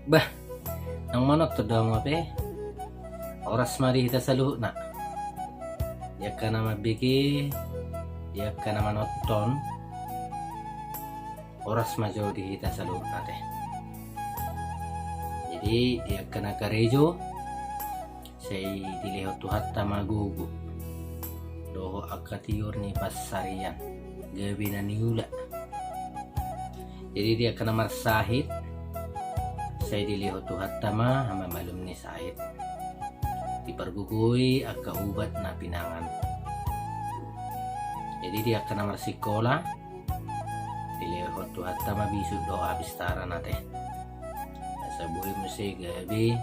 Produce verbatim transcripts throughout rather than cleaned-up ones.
Bah, naung manonton do hamu hape? Horas ma di hita saluhutna. Di angka na mambege, di angka na manonton, horas ma jo di hita saluhutna ate. Jadi, di angka na karejo, sai dilehon Tuhanta ma gogo dohot angka tiur ni pansarian, gabe na niula. Jadi, di angka na marsahit, sai dilehon Tuhanta ma hamamalum ni sahit, dipargogoi angka ubat na pinangan. Jadi, di angka na marsikola, dilehon Tuhanta ma bisuk dohot hapistaran ate, asa boi muse gabe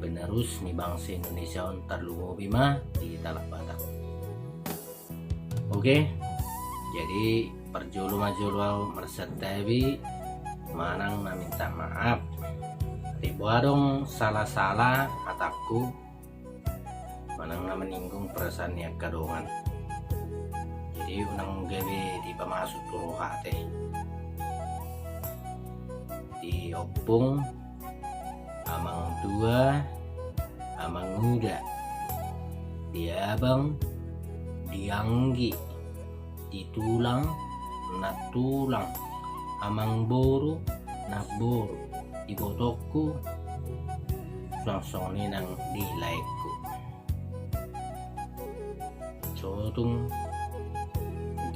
penerus ni bangsa Indonesia on, tarlumobi ma di halak Batak. Oke, jadi parjolo ma jolo au marsantabi manang na minta maaf. Jadi, boha adong sala-sala hatangku manang na maninggung perasaan ni angka dongan, jadi unang gabe dipamasuk tu roha ate. Di ompung, amang tua, amang uda, di abang, di anggi, di tulang, nantulang, amang boru, namboru, di ibotongku, suang songon i nang di laengku. Sotung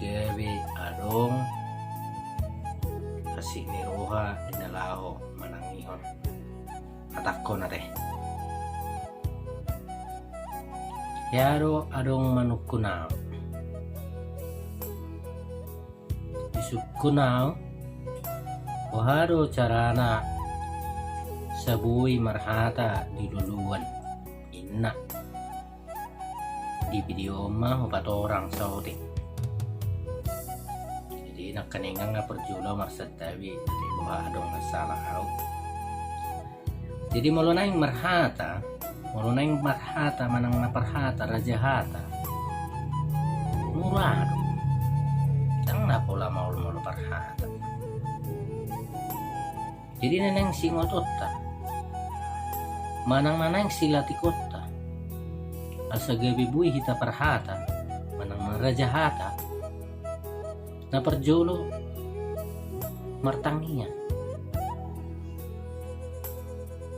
gabe adong hasik ni roha di na laho manangihon hatangkon ate. Hea do adong manungkun au. Disungkun au, boha do carana asa boi marhata di loloan, inna. Di video on ma hupatorang saotik. Jadi, nangkaningan nga parjolo marsantabi, jadi boha adong na sala au. Jadi, molo naeng marhata, molo naeng marhata manang na parhata, raja hata, mura do. Ndang na pola maol molo parhata. Jadi, na naeng siingotonta manang na naeng siilatikonta asa gabe boi hita parhata manang na raja hata, na parjolo martangiang.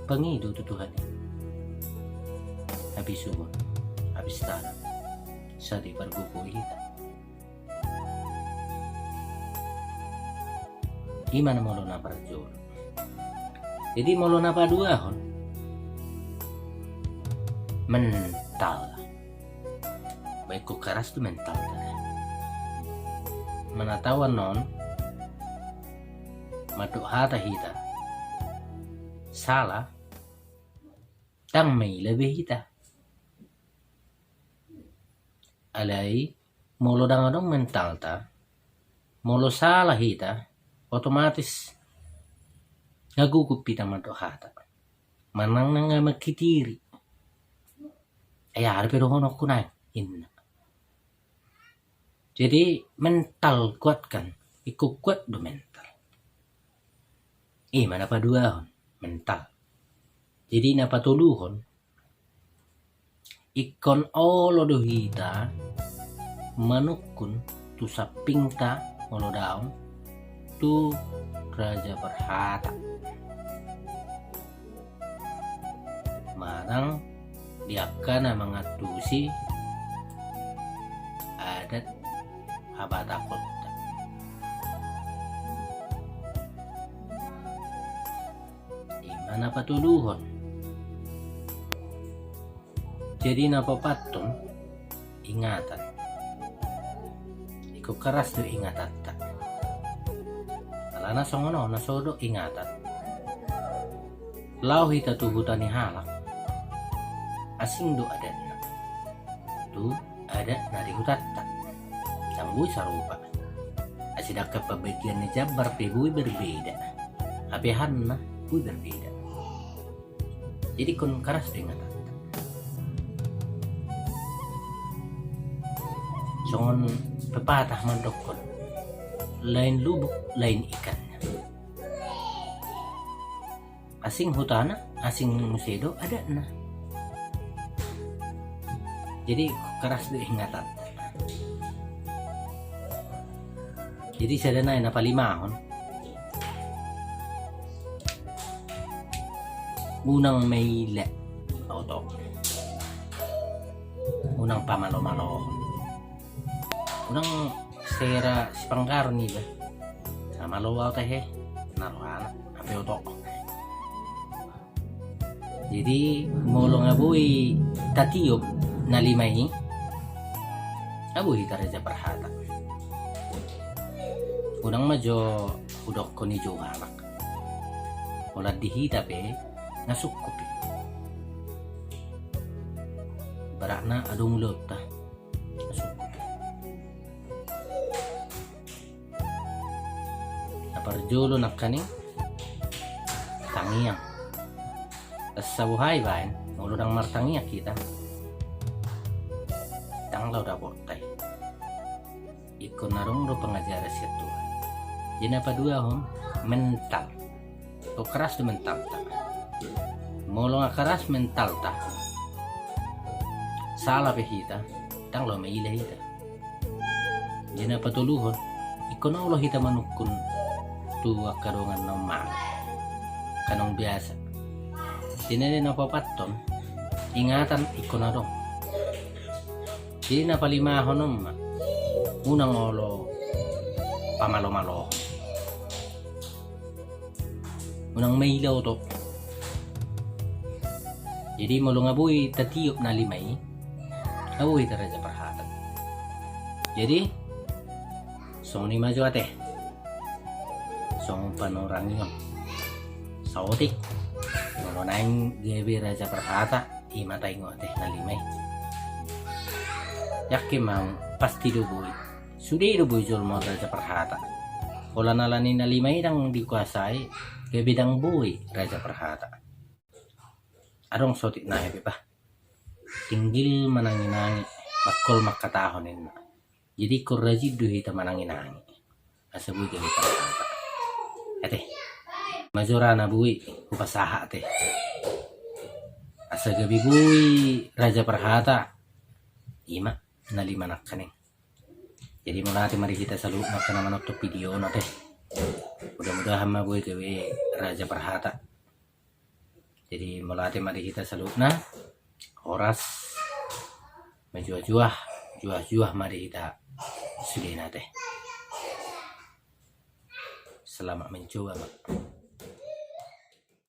Pangido tu Tuhan i habisuhon, hapistaran, asa dipargogoi hita. I ma na molo na parjolo. Jadi, molo na paduahon, mental. Ba ingkon karas do mental. Manatau annon mandok hata hita sala, ndang maila be hita. Alai molo ndang adong mentalta, molo sala hita, otomatis nga gugup hita mandok hata manang nga mangkitiri. Ai aha dope dohononku nai, inna. Jadi, mental kuatkan, ingkon kuat do mental. I ma na paduahon, mental. Jadi, na patoluhon, ingkon olo do hita manungkun tu sampingta molo daong tu raja parhata. Manang di angka na mangantusi adat habatakonta. I ma na patoluhon. Jadi na paopathon, ingatan. Ingkon karas do ingatanta. Alana songon on, na so adong ingatan, laho hita tu huta ni halak, asing do adatna tu adat na di hutanta. Ndang boi sarupa. Ai sedangkan pambagian ni jambar pe boi berbeda, hape ahatna boi berbeda. Jadi ingkon karas do ingatanta. Songon pepatah mandokkon, lain lubuk lain ikannya. Asing hutana, asing muse do adatna. Jadi keras do ingatan. Jadi sada nai na palimahon, unang maila oto, unang pamalomalo, unang sera sipanggaron iba. Sama lo au tahe na rohana ape oto. Jadi molo nga boi tatiop na lima i, nga boi hita raja parhata. Unang ma jo hudokkon i jo halak. Holan di hita pe nga sungkup i. Ibaratna adong ulaonta nga sungkup i. Na parjolo nangkaning tangiang. Asa boha ibaen molo ndang martangiang hita, ndang laho dapotta i. Ingkon adong do pangajaran sian Tuhan. Jadi na paduahon mental. Ingkon keras do mentalta. Molo nga keras mentalta, sala pe hita, ndang laho maila hita. Jadi na patoluhon, ingkon olo hita manungkun tu angka dongan na ummago, angka naung biasa. Jadi na paopathon, ingatan ingkon adong. Jadi na palimahon on ma, unang olo pamalomalo, unang maila oto. Jadi molo nga boi tatiop na lima i, nga boi hita raja parhata. Jadi songon i ma jo ate, songon panorangion saotik. Molo naeng gabe raja parhata, ima taingot ate na lima i. Yakin ma pasti do boi, sude do boi jolma on raja parhata. Holan alani na lima i ndang dikuasai, gabe ndang boi raja parhata. Adong saotik nai pe bah, tinggil mananginangi, bangkol mangkatahon inna. Jadi ingkon rajin do hita mananginangi asa boi gabe parhata. Ate, ima jo ra na boi hupasahat ate, asa gabe boi raja parhata. Ima na lima nangkaning. Jadi mauliate ma di hita saluhutna angka na manonton video on ate. Mudah-mudahan ma boi gabe raja parhata. Jadi mauliate ma di hita saluhutna. Horas, majuah-juah, juah-juah ma di hita sudena ate. Selamat mencoba ma.